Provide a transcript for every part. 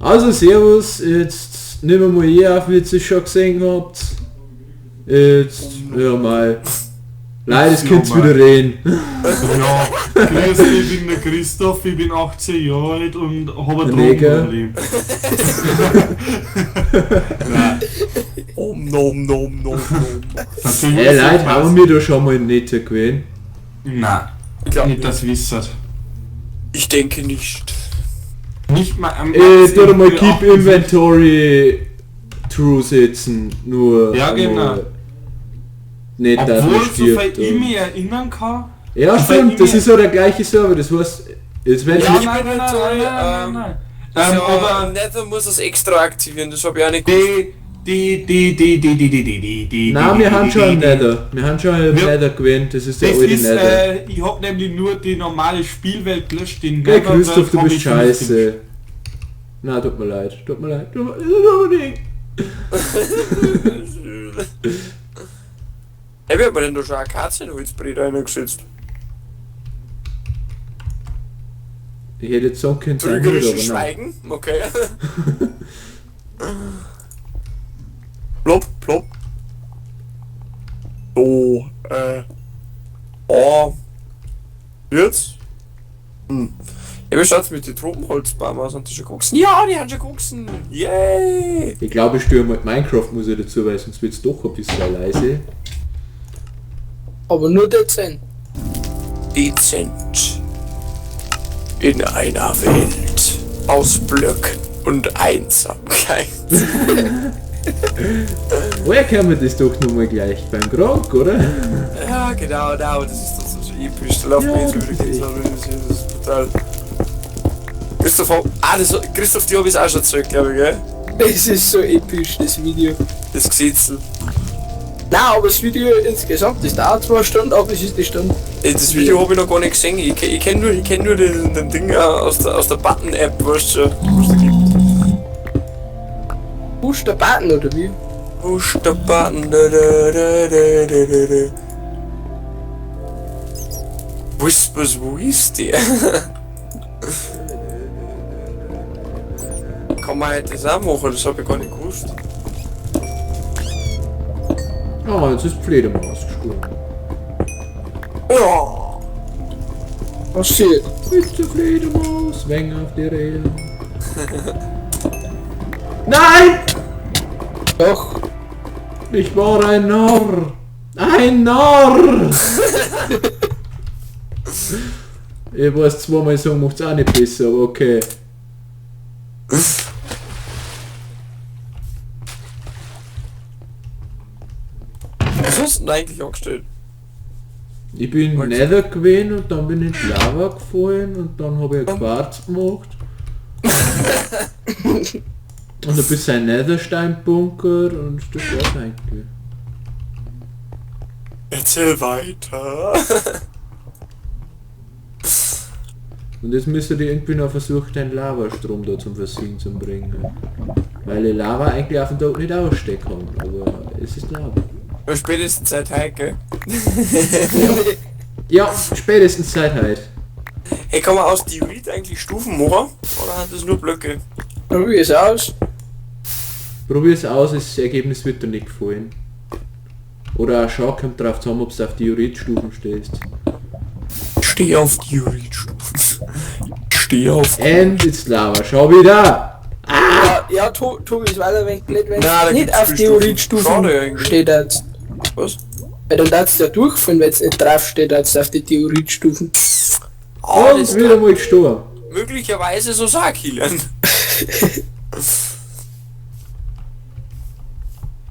Also servus, jetzt nehmen wir mal hier auf, wie ihr es schon gesehen habt. Jetzt, ja mal. Leider, es könnt's wieder reden. Ja, grüß dich, ich bin der Christoph, ich bin 18 Jahre alt und habe ein. Drogenproblem. Nein, Om nom nom nom nom. Hey Leute, haben wir da schon mal netter gewesen? Nein, Ich glaub nicht das wisset. Ich denke nicht. Nicht mal am Tu mal Keep Inventory True setzen, nur. Ja, genau. Nicht, dass man Obwohl, soweit ich mich erinnern kann... Ja, stimmt, das ist ja der gleiche Server, das heißt, jetzt wenn Ja, ich... nein, nein, nein, nein, nein, nein. Ja, aber Nether muss das extra aktivieren, das habe ich auch nicht gewusst. Die Nein, wir haben schon einen Nether. Wir haben schon einen Nether gewinnt, das ist der alte Nether. Ich hab nämlich nur die normale Spielwelt gelöscht, den Gell, Christoph, du bist scheiße. Na, tut mir leid, tut mir leid, tut mir leid. Hey, wie hat man denn da schon Akazienholzbrett reingesetzt? Ich hätte jetzt sagen können, Trügerisches. Schweigen? Okay. Plopp, plopp. So, Oh. Jetzt? Hm. Ja, wie schaut's mit den Tropenholzbaum aus? Haben die schon gewachsen? Ja, die haben schon gewachsen! Yay! Ich glaube, ich störe mal Minecraft-Musik dazu, weil sonst wird's doch ein bisschen leise. Aber nur dezent. Dezent. In einer Welt aus Blöcken und Einsamkeit. Woher kennen wir das doch nochmal gleich? Beim Gronk, oder? Ja, genau, na, aber das ist doch so episch. Da laufen wir jetzt wieder das ist total. Christoph, das, Christoph, die hab ich auch schon erzählt, glaube ich, gell? Es ist so episch, das Video. Das Gesetzel. Nein, aber das Video insgesamt, das dauert 2 Stunden, aber es ist die Stunde. Das Video habe ich noch gar nicht gesehen. Ich kenn nur, ich kenn nur den Ding aus der Button-App, weißt du schon, was es gibt. Push der Button oder wie? Push the button. Da, da, da, da, da, da, da. Whispers, wo ist der? Kann man halt das auch machen, das habe ich gar nicht gewusst. Ah, jetzt ist Fledermaus gestorben. Oh. Was hier? Bitte Fledermaus, weng auf die Räder. Nein! Doch. Ich war ein Narr! Ein Narr! Ich weiß, zweimal sagen macht's auch nicht besser, aber okay. Was hast du denn eigentlich angestellt? Ich bin Was? Nether gewesen und dann bin ich in die Lava gefallen und dann habe ich ein Quarz gemacht. Und ein bisschen ein Nethersteinbunker und das war's eigentlich. Erzähl weiter. Und jetzt müsste ich irgendwie noch versuchen, den Lavastrom da zum Versiegen zu bringen. Weil die Lava eigentlich auf dem Tag nicht ausstehen kann, aber es ist Lava. Spätestens seit heute, gell? Ja, spätestens seit heute. Hey, kann man aus Diorit eigentlich Stufen machen? Oder hat das nur Blöcke? Probier es aus. Probier's aus, das Ergebnis wird dir nicht gefallen. Oder auch schau, kommt drauf zusammen, ob du auf Diorit-Stufen stehst. Ich stehe auf Diorit-Stufen. Ich stehe auf... And it's Lava, schau wieder! Ja, ja, Tobi ist weiter, wenn nicht, wenn da nicht auf Diorit-Stufen steht jetzt. Was? Weil dann darfst du ja durchfallen, wenn es nicht drauf steht, jetzt auf die Diorit-Stufen. Ah, Und wieder mal gestorben. möglicherweise so sag Kilian.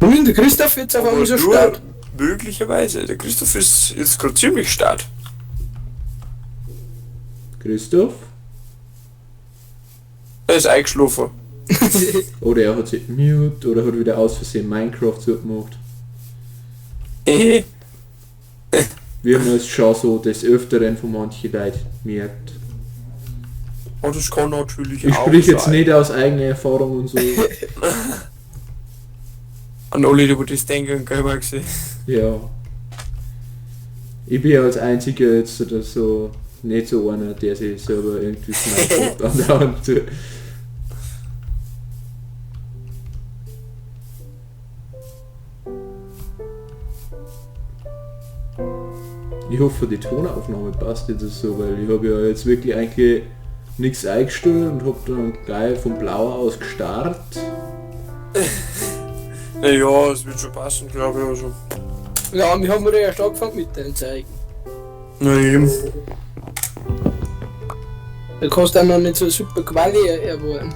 Und der Christoph jetzt auf einmal so stark. Möglicherweise. Der Christoph ist jetzt gerade ziemlich stark. Christoph? Er ist eingeschlafen. Oder er hat sich mute oder hat wieder aus Versehen Minecraft zugemacht. Wie man es schon so des Öfteren von manchen Leuten merkt. Und das kann natürlich Ich auch sprich jetzt sein. nicht aus eigener Erfahrung und so. An alle, die das denken, gell, mal gesehen. Ja. Ich bin ja als einziger jetzt oder so nicht so einer, der sich selber irgendwie Minecraft andauernd zu. Ich hoffe, die Tonaufnahme passt jetzt so, weil ich habe ja jetzt wirklich eigentlich nichts eingestellt und habe dann gleich vom Blau aus gestartet. Naja, es wird schon passen, glaube ich. Also. Ja, wir haben ja erst angefangen mit den Zeigen. Na eben. Da kannst du auch noch nicht so super Quali erwarten.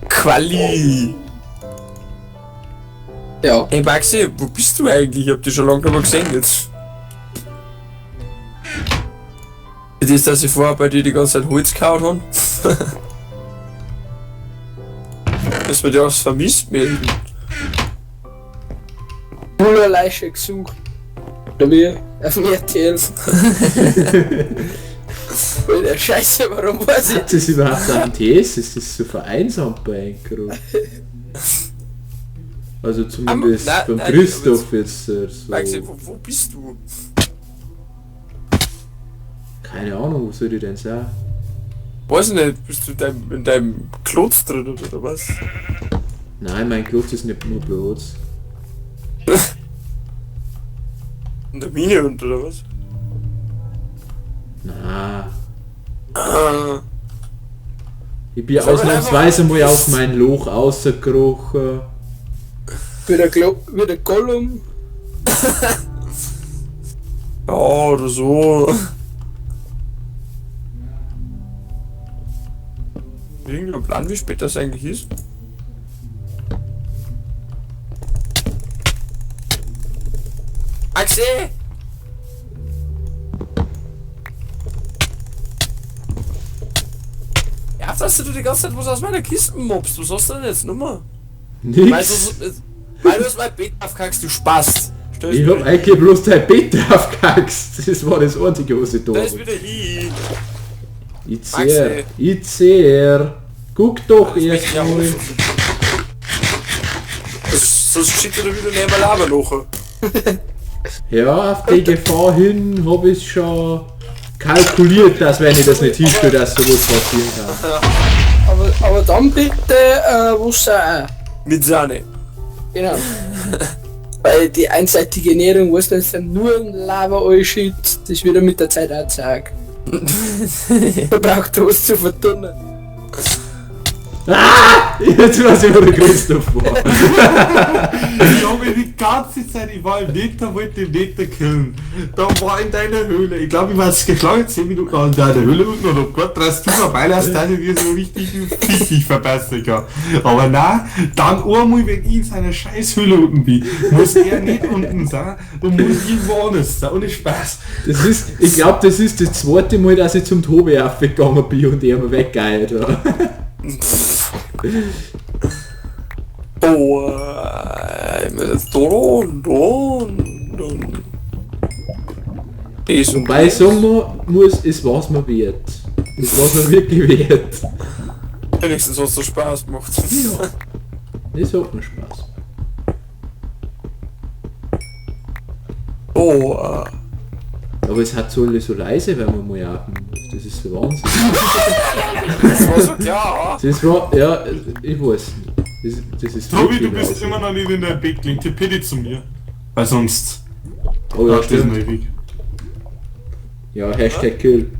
Quali! Ja. Hey Maxi, wo bist du eigentlich? Ich hab dich schon lange nicht mehr gesehen jetzt. Das ist, dass ich vorher bei dir die ganze Zeit Holz gehauen habe. Dass wir dich auch vermisst melden. Nur Leiche gesucht. Oder wie? Auf dem RTL. Alter, Scheiße, warum weiß ich? Hat das überhaupt einen TS? Ist das so vereinsamt bei Enkro? Also zumindest nein, beim nein, Christoph jetzt so. Maxi, wo bist du? Keine Ahnung, wo soll ich denn sein? Weiß ich nicht, bist du in deinem Klotz drin oder was? Nein, mein Klotz ist nicht nur Klotz. In der Mine und oder was? Na, Ah, ich bin Soll man ausnahmsweise einfach- mal auf mein Loch rausgekrochen. Wie der Gollum. ja, oder so. Irgendein Plan, wie spät das eigentlich ist? Maxi! Ja, dass du die ganze Zeit was aus meiner Kiste mobst. Was hast du denn jetzt nochmal? Nix. Weil du aus meinem Bett aufkackst, du Spast. Stell Ich hab eigentlich bloß dein Bett draufgekackst. Das war das einzige, was ich da Da ist hab. wieder hin. Ich zehr. Ich zehr. Guck doch Das erst ja mal. Sonst schickt er da wieder neben Lava-Loch. Ja, auf die Gefahr hin habe ich schon kalkuliert, dass wenn ich das nicht hinstelle, dass sowas passieren kann. Aber dann bitte Wasser auch. Mit Sahne. Genau. Weil die einseitige Ernährung, was das dann nur in Lava anschiebt, das wird er mit der Zeit auch zeigen. Da braucht er was zu verdunnen. Ah! Jetzt weiß ich, wo der Christoph war. Ich habe die ganze Zeit, ich war im Nether, wollte den Nether killen. Da war in deiner Höhle. Ich glaube, ich war jetzt geschlagen, 10 Minuten in deiner Höhle unten und hab Gott, dass du vorbeilässt, dass ich dir so richtig pfiffig verbessern kann. Aber nein, dann einmal, wenn ich in seiner scheiß Höhle unten bin, muss er nicht unten sein und muss irgendwo anders sein. Ohne Spaß. Das ist, ich glaube, das ist das zweite Mal, dass ich zum Tobi aufgegangen bin und er mir weggeilt hat. Oh, ich muss jetzt da und da und das und Wobei ich sagen muss, es war's mir wert. Es war's mir wirklich wert. Wenigstens hat's so Spaß gemacht. Ja. Das hat mir Spaß. Oh, Aber es hat so alle so leise, wenn man mal atmen muss. Das ist so Wahnsinn. das war so klar. Das war, ja, ich weiß nicht. Das ist Tobi, du wirklich bist leise. immer noch nicht in deinem Bett gelegen. Tipp dich zu mir. Weil sonst Oh ja, dauert das stimmt. noch ewig. Ja, Hashtag Kill.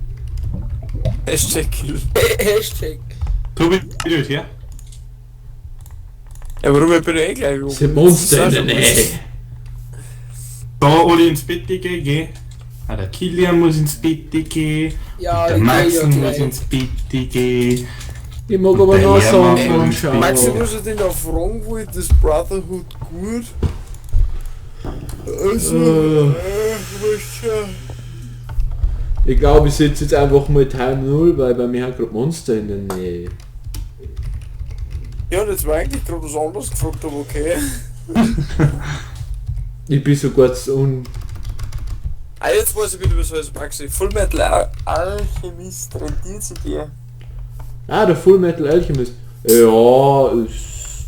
Hashtag Kill. Hashtag. Tobi, bitte her. Ja, warum ich bin ja eh gleich Das sind Monster in der Nähe. Da alle ins Bett gehen, geh. Ah, der Kilian muss ins Bett gehen. Ja, Der ich geh Maxen ja muss gleich. ins Bett gehen. Ich mag aber Der noch Hermann Songs muss anschauen. Maxi, muss ich denn da fragen, wo ich das Brotherhood gut? Also, weißt schon. Ich glaube, ich setze jetzt einfach mal Time 0, weil bei mir hat gerade Monster in der Nähe. Ja, das war eigentlich gerade was anderes gefragt, aber okay. Ich bin so kurz un... Ah, jetzt weiß ich wieder, was heißt, Maxi. Full Metal Alchemist rentiert sich dir. Ah, der Full Metal Alchemist. Ja,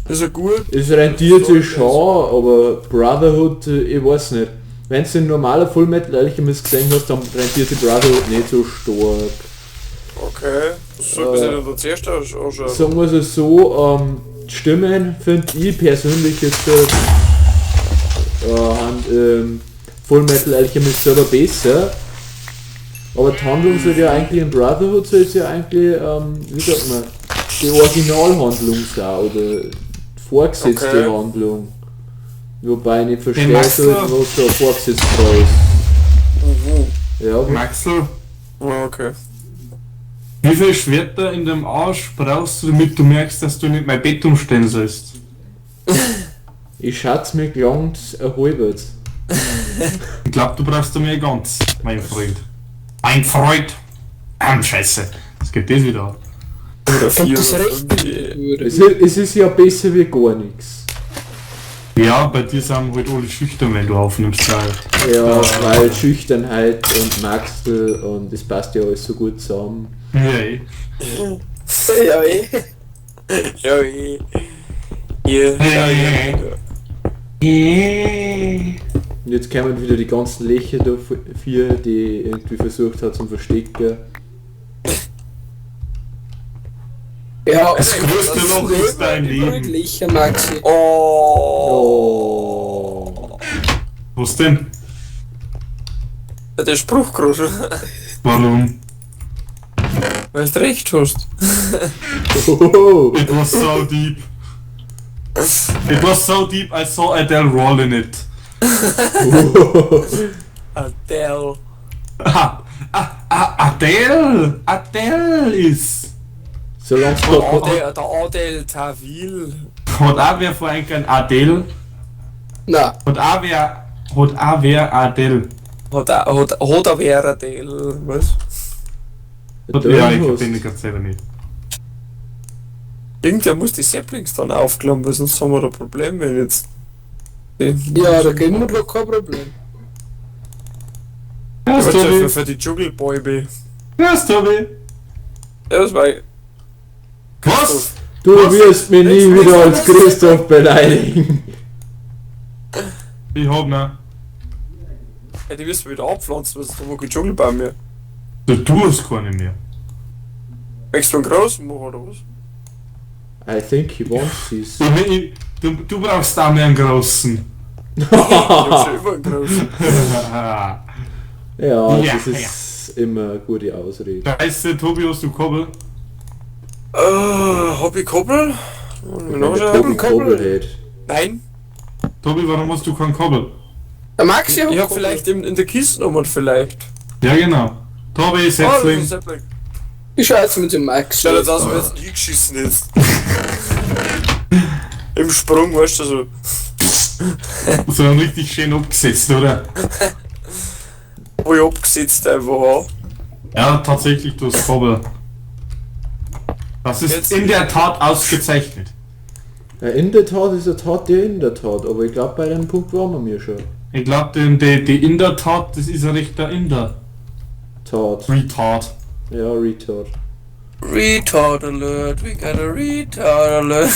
Das ist ja gut. es rentiert sich schon, aber Brotherhood, ich weiß nicht. Wenn du ein normaler Full Metal Alchemist gesehen hast, dann rentiert sich Brotherhood nicht so stark. Okay. Das sollte man sich dann da zuerst anschauen. Sagen wir es so, die Stimmen finde ich persönlich jetzt Full Metal Alchemist selber besser. Aber die Handlung soll ja eigentlich in Brotherhood soll es ja eigentlich, wie sagt man, die Originalhandlung sein oder vorgesetzte Okay. Handlung. Wobei ich nicht verstehe, Maxl- so, was da vorgesetzt draus ist. Ja, Maxl, Ja, okay. wie viele Schwerter in dem Arsch brauchst du, damit du merkst, dass du nicht mein Bett umstellen sollst? ich schätze mir gelangt ein halbes. Ich glaube, du brauchst da mehr ganz, mein Freund. Mein Freund! Scheiße. Es geht das wieder an. Oder Und vier das oder Recht. fünf. Es ist ja besser wie gar nichts. Ja, bei dir sind halt alle schüchtern, wenn du aufnimmst. Weil Ja, weil Schüchternheit und Maxl und das passt ja alles so gut zusammen. Ja, eh. Ja, eh. Ja, eh. Hier, Ja, ja, ja. ja. Und jetzt kämen wieder die ganzen Löcher da vier, die irgendwie versucht hat zum Verstecken. Ja, Das größte Loch ist dein Leben. Löcher, Maxi. Oh. Oh. Was denn? Ja, der Spruch groß. Warum? Weil du recht hast. Oh. It was so deep. It was so deep, I saw Adele roll in it. Adele. Ah, ah, ah, Adele! Adele ist! Solange es Der da Adele, der Adele Tawil. Hat auch wer vorhin kein Adele? Na, Hat auch wer, hat auch wer Adele? Hat er wer Adele, was? Hat, ja, ich bin gerade selber nicht. Irgendwer muss die Saplings dann aufklappen, weil sonst haben wir da Probleme, wenn jetzt. ja, da kriegen wir doch kein Problem. Ja, Ja, ist Tobi. für die Dschungelbäume. Ja, ist Tobi. Ja, das war. Was? Du Was? wirst mich nie wieder als Christoph beleidigen. Ich hab ne. Ja, die wirst du wieder abpflanzen, weil sonst haben wir keinen Dschungelbaum mehr. Du hast keine mehr. Möchtest du einen großen machen oder was? I think he wants his. Du brauchst auch mehr einen großen. Ich hab schon immer einen großen. Ja, Ja, das ist immer eine gute Ausrede. Scheiße, Tobi, hast du Kobbel? Hab ich Koppel? Wenn der Tobi Kobbel hätte. Nein. Tobi, warum hast du keinen Kobbel? Der Maxi hat Ich hab Koppel. vielleicht in der Kiste nochmal vielleicht. Ja, genau. Tobi, Oh, das Setzling. ist ein Sapling. Ich schau jetzt mit dem Maxi. Stell jetzt aus, wenn jetzt eingeschissen ist. Im Sprung, weißt du, so. So richtig schön abgesetzt, oder? Wo ich abgesetzt einfach an. Ja, tatsächlich, du hast Kobbel. Das ist Jetzt- in der Tat ausgezeichnet. Ja, in der Tat ist eine Tat ja in der Tat, aber ich glaube bei dem Punkt waren wir mir schon. Ich glaube, die in der Tat, das ist ein rechter Inder. Tat. Retard. Ja, Retard. Retard Alert, we got a Retard Alert.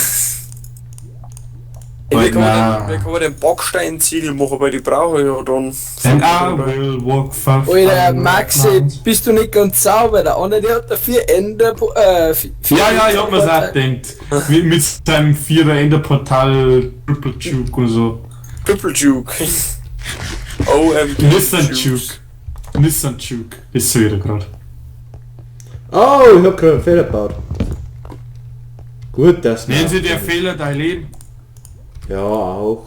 Ey, wie Wait, kann man na. denn, wie kann man den Backsteinziegel machen, weil die brauche ich ja dann. And I will walk five Alter, Maxi, miles. bist du nicht ganz sauber? Der andere, der hat da vier Ender... Vier Ja, ja, ich hab mir's auch gedacht. Mit seinem Vierer Enderportal, Triple Juke und so. Triple Juke. OMG. Nissan Juke. Nissan Juke. Ist so wieder gerade. Oh, ich hab gerade einen Fehler gebaut. Gut, dass Nennen Sie der Fehler dein Leben? Ja, auch.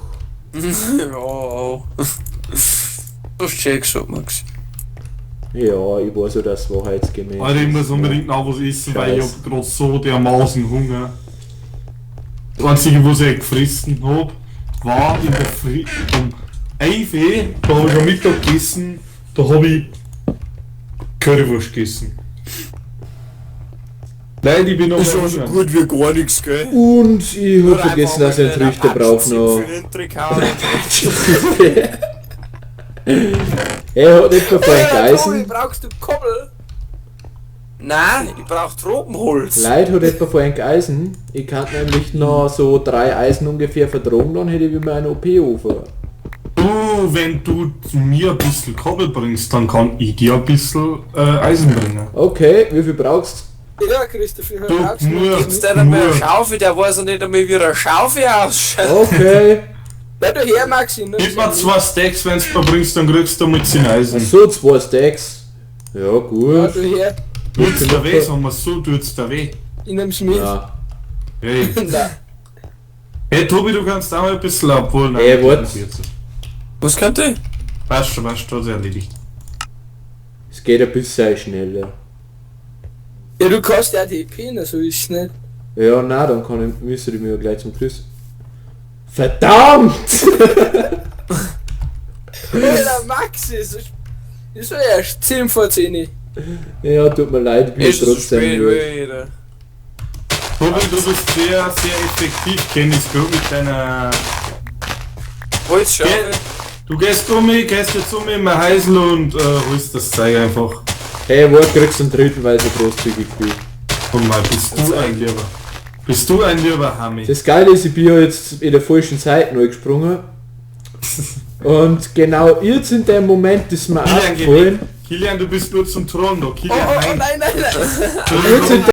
Ja, auch. Das ist schön gesagt, Max. Ja, ich weiß ja, dass wahrheitsgemäß Alter, ich ist. muss unbedingt noch was essen, weil ich Scheiß. hab grad so dermaßen Hunger. Das einzige, was ich gefressen hab, war in der Früh um 11 Uhr, da hab ich am Mittag gegessen, da hab ich Currywurst gegessen. Nein, ich bin noch Ist schon so gut wie gar nichts, gell? Und ich hab vergessen, dass ich einen Trichter brauche noch. Er hat etwa vor einen Alter, Tobi, Geisen. brauchst du Koppel? Nein, ich brauch Tropenholz. Leid hat etwa vor einen Eisen. Ich kann nämlich noch so 3 Eisen ungefähr vertragen, dann hätte ich wieder einen OP-Ofen. Du, wenn du mir ein bisschen Kobbel bringst, dann kann ich dir ein bisschen Eisen bringen. Okay, wie viel brauchst Ja, Christoph, ich Du, brauchst du nur- Gibt's der einmal eine Schaufel, der weiß ja nicht einmal, wie eine Schaufel ausschaut. Okay. Na du her, Maxi. Ich Gib mir zwei Stacks, wenn du da bringst, dann kriegst du mit 10 Eisen. Ach so, zwei Stacks. Ja, Ja, gut. du her. Tut's da weh, sagen wir so, tut's da weh. Ich nehm's mit. Ja. Hey. Nein. Hey Tobi, du kannst auch mal ein bisschen abholen. Ey, warte. Was könnte ich? Passt schon, hat's erledigt. Es geht ein bisschen schneller. Ja, du kannst ja die EP, so ist es nicht. Ja, na, dann kann ich, müsste ich mir ja gleich zum Chris. Verdammt! Alter, Maxi, so, ist so erst 10 vor 10. Ja, tut mir leid, ich bin Ist es zu trotzdem spät, gut. wieder. Tobi, du bist sehr, sehr effektiv, kenn ich gut mit deiner... Holz Geh, du gehst um mich, gehst jetzt um mich in mein Heisel und holst das Zeug einfach. Hey, wo kriegst du einen dritten, weil ich so großzügig bin. Und mal, bist du ein lieber. Bist du ein lieber Hami? Das Geile ist, ich bin ja jetzt in der falschen Seite neu gesprungen. Und genau jetzt in dem Moment ist mir Kilian, geh aufgefallen, weg. Kilian, du bist nur zum Thron da. Oh, Kilian, oh, oh, nein. nein, nein, nein. jetzt in